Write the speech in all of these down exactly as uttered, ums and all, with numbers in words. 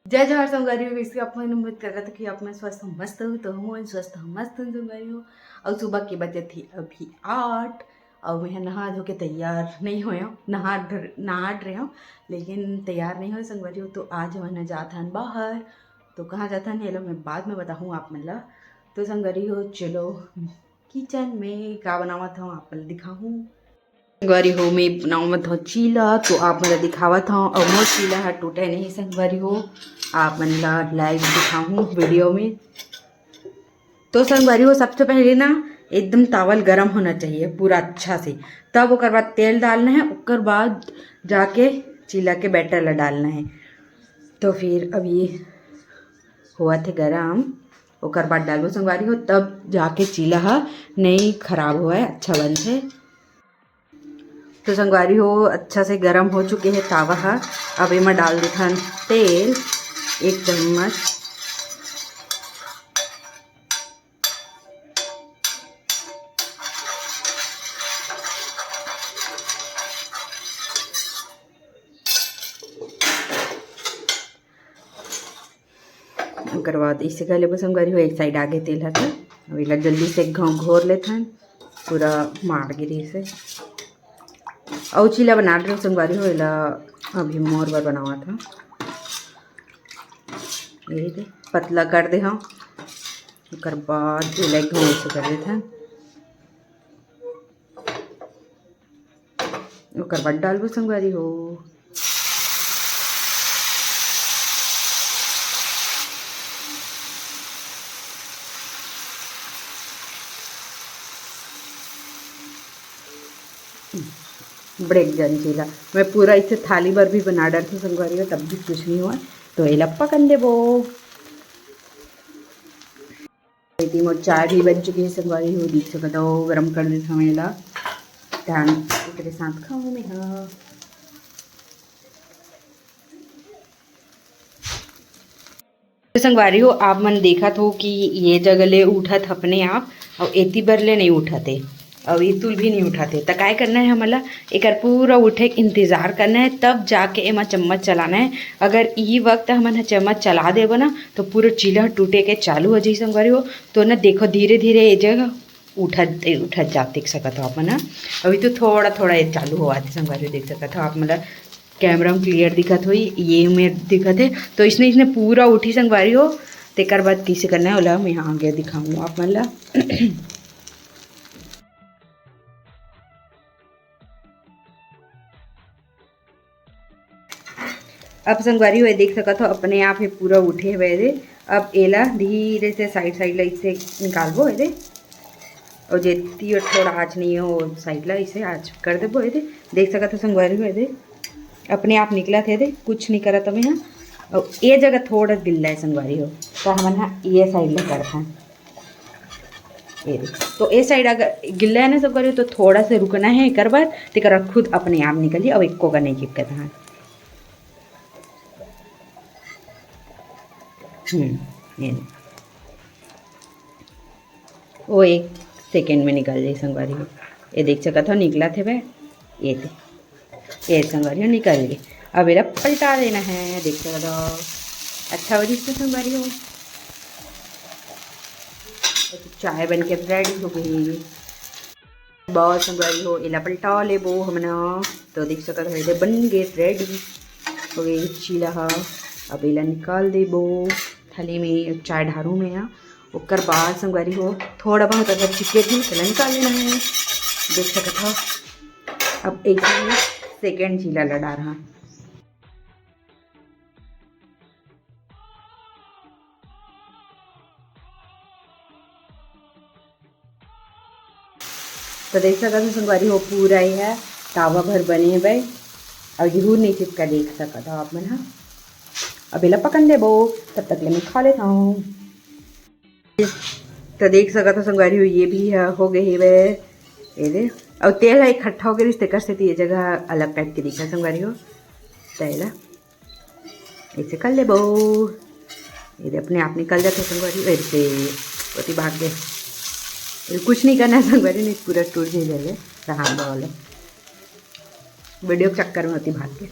जय जोहार संगवारी हो, कइसे आप मन? उम्मीद करत हव कि आप मन स्वस्थ मस्त हो, तो हम स्वस्थ मस्त हन संगवारी हो। अउ सुबह के बजत हे अभी आठ, अउ मैं नहा धो के तैयार नहीं होय हव, नहा डर-, नहा डरे हव, लेकिन तैयार नहीं होय संगवारी हो। तो आज हमन जात हन बाहर, तो कहाँ जात हन, ये लो मैं बाद में बताहूँ आप मन ला। तो संगवारी हो, चलो किचन में का बनावत हव, आप मन ला दिखाहूँ। संगवारी हो, मैं बनावत हव चीला, तो आप मन ला दिखावत हव। अउ मोर चीला ह टूटे नहीं संगवारी हो, आप मन ला लाइव दिखाहूँ वीडियो में। तो संगवारी हो, सबसे पहले ना एकदम तावल गरम होना चाहिए पूरा अच्छा से, तब ओकर बाद तेल डालना है, ओकर बाद जाके चीला के बैटर ला डालना है। तो फिर अब ये होवत हे गरम, ओकर बाद डालबो संगवारी हो, तब जाके चीला ह नहीं खराब होवय, अच्छा बनथे। तो संगवारी हो, अच्छा से गरम हो चुके हे तावा ह। अब एमा डाल देथन तेल, एक चम्मच। ओकर बाद इसे कर लेबो संगवारी हो, एक साइड आगे तेल ह, तो अब एला जल्दी से घो-, घोर लेथन, पूरा माड़ गिरी से। अउ चीला बना रहे संगवारी हो, एला अभी मोर बर बनावत हव। ये दे, पतला कर दे हव, ओकर बाद एला एक घो ऐसे कर देथन। ओकर बाद डालबो संगवारी हो। बड़े जन चीला मैं पूरा इसे थाली बर भी बना डरथों संगवारी हो, तब भी कुछ नहीं हुआ। तो एला पकन देबो। इति मोर चाय भी बन चुके हे संगवारी हो, देख सकत हो, गरम कर देत हवे एला, तहन एकरे साथ खाहूँ मैं ह। तो संगवारी हो, आप मन देखत हो कि ये जगह ले उठत अपने आप, अउ एती बर ले नहीं उठत हे, अउ इतुल भी नहीं उठत हे। त काय करना है हमन ला? एकर पूरा उठे के इंतजार करना है, तब जाके एमा चम्मच चलाना है। अगर इही वक्त हमन ह चम्मच चला देबो ना, तो पूरा चीला ह टूटे के चालू हो जाही संगवारी हो। तो ना देखो, धीरे धीरे ये जगह उठत, उठत जात देख सकत हो आप मन ह। अभी तो थोड़ा थोड़ा ये चालू होवत हे संगवारी हो, देख सकत हो आप मन ला। कैमरा में क्लियर दिखत होही, ये में दिखत हे। तो इसने, इसने पूरा उठी संगवारी हो, तेकर बाद कइसे करना है, ओला मैं आगे दिखाऊँ आप मन ला। अब संगवारी हो, ये देख सकत हो, अपने आप ये पूरा उठे हुए हे। अब एला धीरे से साइड साइड ला इसे निकालबो, ये दे। अउ जेती ओर थोड़ा आँच नहीं हो, साइड ला इसे आँच कर देबो, ये दे। देख सकत हो संगवारी हो, ये दे, अपने आप निकलत हे, ये दे, कुछ नहीं करत हवे यहाँ। अउ ये जगह थोड़ा गिल्ला है संगवारी हो, तो हमन हा ये साइड ला करथन। ये दे, तो ये साइड अगर गिल्ला है ना संगवारी हो, तो थोड़ा से रुकना है, एकर बाद तेकर खुद अपने आप निकलही, अउ एको का नहीं चिपकत है। हम्म, ये दे। वो एक सेकंड में निकल जाही संगवारी हो। ये देख सकत हो, निकलत हे बे, ये दे, ये संगवारी हो निकल गे। अब एला पलटा देना है, देख सकत हो, अच्छा हो जिससे संगवारी हो। तो चाय बन के रेडी हो गई। बस संगवारी हो, एला पलटा लेबो हमन ह। तो देख सकत हो, एदे बन गे, रेडी हो गे चीला ह। अब एला निकाल देबो थाली में, चाय ढारू में ह। ओकर बाद संगवारी हो, थोड़ा बहुत अगर चिपके भी, तेला निकाल लेना है। देख सकत हो, अब एक ही सेकंड चीला ला डारहा। तो देख सकत हो संगवारी हो, पूरा ये ह तावा भर बने हे बे, अउ जहूर नहीं चिपका, देख सकत हो आप मन ह। अब एला पकन देबो, तब तक ले मैं खा लेत हूँ। तो देख सकत हो संगवारी हो, ये भी ह, हो गए हे बे, ये दे। अउ तेल ह इकट्ठा हो गए रिहिस, तेकर सेती ये जगह अलग टाइप के दिखा संगवारी हो। तो एला ऐसे कर लेबो, ये दे, अपने आप निकल जाथे संगवारी। ऐसे ओती भाग गे, ये कुछ नहीं करना है संगवारी, नहीं पूरा टूट जाए जाएगा। रहा वाला वीडियो के चक्कर में ओती भाग गे।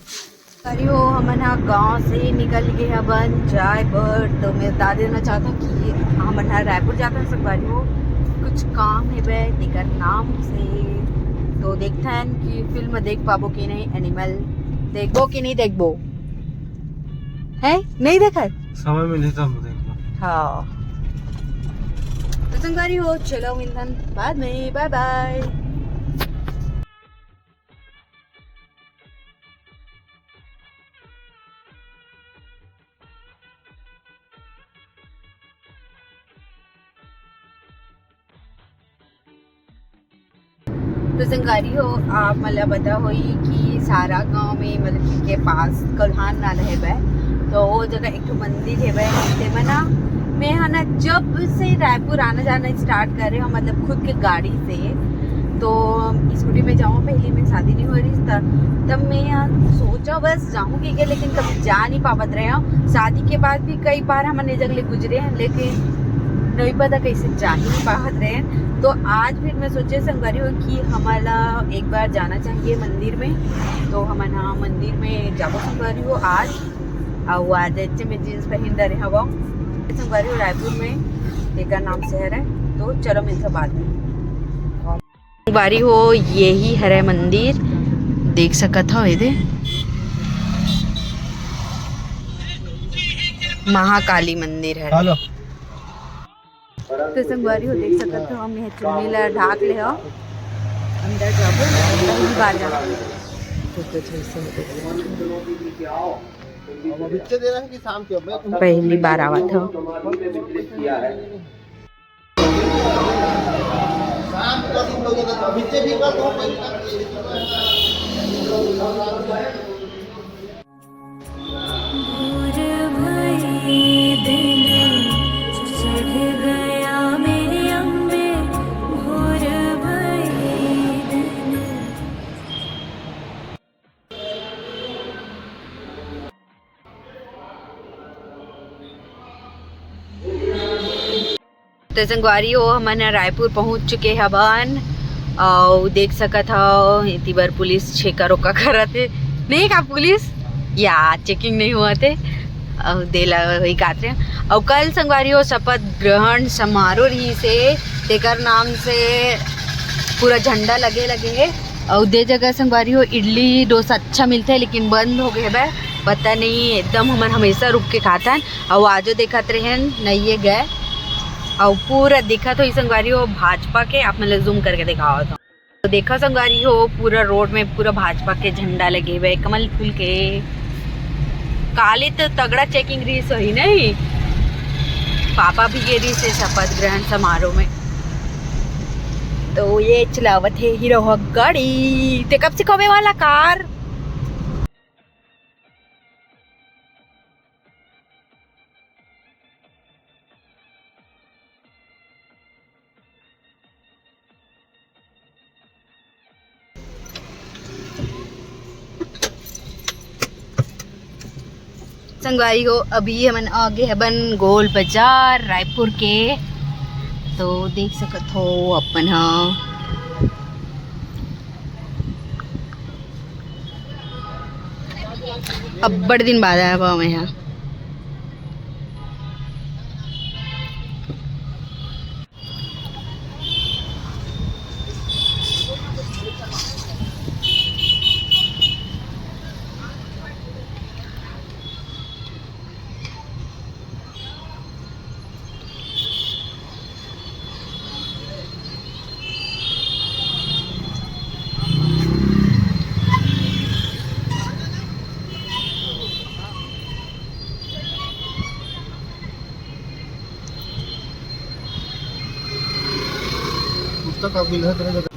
संगवारी हो, हमन ह गांव से निकल गे हवन जाए बर। तो मैं बता देना चाहत हूँ कि हमन ह रायपुर जात हन संगवारी हो, कुछ काम हेबे तेकर नाम से। तो देखथन कि फिल्म देख पाबो कि नहीं, एनिमल देखबो कि नहीं देखबो, है नहीं देखत। समय मिलही तब देखबो। हाँ, तो संगवारी हो, चलो मिलथन बाद में, बाय बाय। तो संगवारी हो, आप मन ला पता होही कि सारा गांव में, मतलब कि के पास कोल्हान नाला हेबे, तो वो जगह एक ठो मंदिर हेबे। तेमा ना मैं ह ना जब से रायपुर आना जाना स्टार्ट करे हूँ, मतलब खुद के गाड़ी से, तो स्कूटी में जाऊँ, पहले मैं शादी नहीं हो रही था, तब मैं यहाँ सोचा बस जाऊँगी क्या, लेकिन कभी जा नहीं पावत रहे हूँ। शादी के बाद भी कई बार हमन ये जगह ले गुजरे हैं, लेकिन नहीं पता कैसे जा ही नहीं पावत रहे हैं। तो आज फिर मैं सोचे संगवारी हो कि हमला एक बार जाना चाहिए मंदिर में, तो हमन ह मंदिर में जाबो संगवारी हो आज। अउ आज अच्छे में जींस पहन डरे हवो संगवारी हो रायपुर में, एकर नाम शहर है। तो चलो मिलते बाद में। संगवारी हो, यही हरे मंदिर, देख सकत हो एदे, महाकाली मंदिर है। हेलो। तो संगवारी हो, देख सकत हो, हम यह चुन्नी ला ढाक ले हो, अंदर जाबो, पहली बार जाबो। तो कुछ ऐसे ही। अब अभी से दे रहे हैं कि शाम के? अब मैं पहली बार आवत हो। शाम का दिन हो गया था, अभी से भी कर दो, कोई दिक्कत नहीं है। भोर भई दिन चढ़ गया मेरे अम्बे, भोर भई दिन। तो संगवारी हो, हमन ह रायपुर पहुंच चुके हवन। अउ देख सकत हव, एती बर पुलिस छेका रोका करत हे। नहीं का पुलिस या चेकिंग नहीं हुआ थे। अउ देला वही कात रहे। अउ कल संगवारी हो, शपथ ग्रहण समारोह रहिस हे, तेकर नाम से पूरा झंडा लगे लगे हे। अउ दे जगह संगवारी हो, इडली डोसा अच्छा मिलथे, लेकिन बंद हो गए बे, पता नहीं, एकदम हमन हमेशा रुक के खाथन। अउ आजो देखत रहेन, नइये गए। अउ पूरा दिखत होही संगवारी हो भाजपा के, आप मन ल जूम करके दिखावत हव। तो देखा संगवारी हो, पूरा रोड में पूरा भाजपा के झंडा लगे हुए, कमल फूल के। काले तो तगड़ा चेकिंग रहिस होही नहीं, पापा भी गे रहिस हे शपथ ग्रहण समारोह में। तो ये चलावत हे हीरो ह गाड़ी, ते कब सिखावे वाला कार? संगवारी हो, अभी हमन आगे हबन गोल बाजार रायपुर के, तो देख सकत हो अपन ह अब्बड़ दिन बाद आए हव मैं ह। पुस्तक का बिल है तेरे जगह।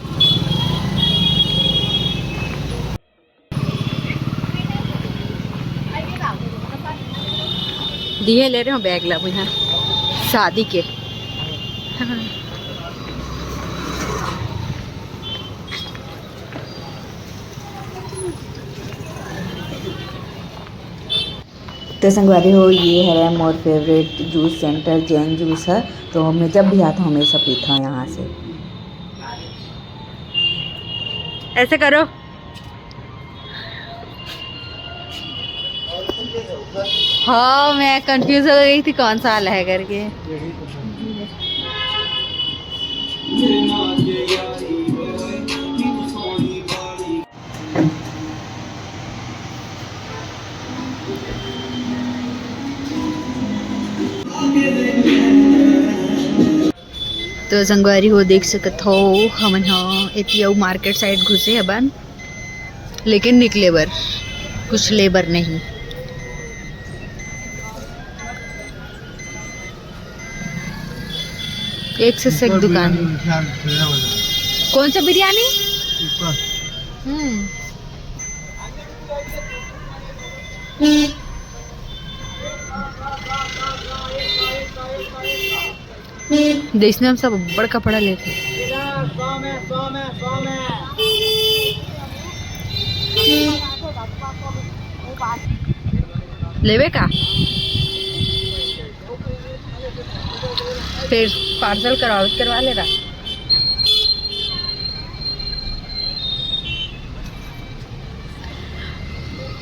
दिए ले रहे हो बैग ला, हाँ, शादी के। तो संगवारी हो, ये हरे मोर favourite juice centre, Jain juice है। तो मैं जब भी आता हूँ, हमेशा पीता हूँ यहाँ से। ऐसे करो। हाँ, मैं कंफ्यूज हो गई थी कौन सा वाला है करके। तो संगवारी हो, देख सकत हो, हमन ह एती अउ मार्केट साइड घुसे हबन, लेकिन निकले बर कुछ ले बर नहीं। एक से एक दुकान। कौन सा बिरयानी? हम्म। जैसने हम सब बड़ कपड़ा लेते। लेबे का? फिर पार्सल करवावे त करवा ले रहा।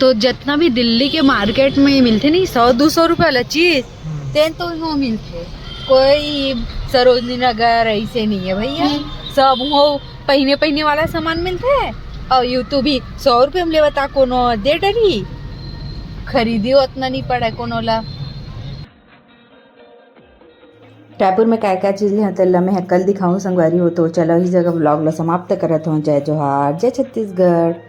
तो जितना भी दिल्ली के मार्केट में मिलथे नहीं, सौ दो सौ रुपये वाला चीज, तेन तो इहों मिलथे। कोई सरोजनी नगर ऐसे नहीं है भैया, सब हो पहिने पहिने वाला सामान मिलथे। और यूट्यूब भी सौ रुपये में लेवता, कोनो दे डरी, खरीदी उतना नहीं पड़े कोनो ला। रायपुर में काय काय चीज लेहूं, तेला मैं ह कल दिखाऊं संगवारी हो। तो चलो, इस जगह व्लॉग ला समाप्त करत हूँ। जय जोहार, जय छत्तीसगढ़।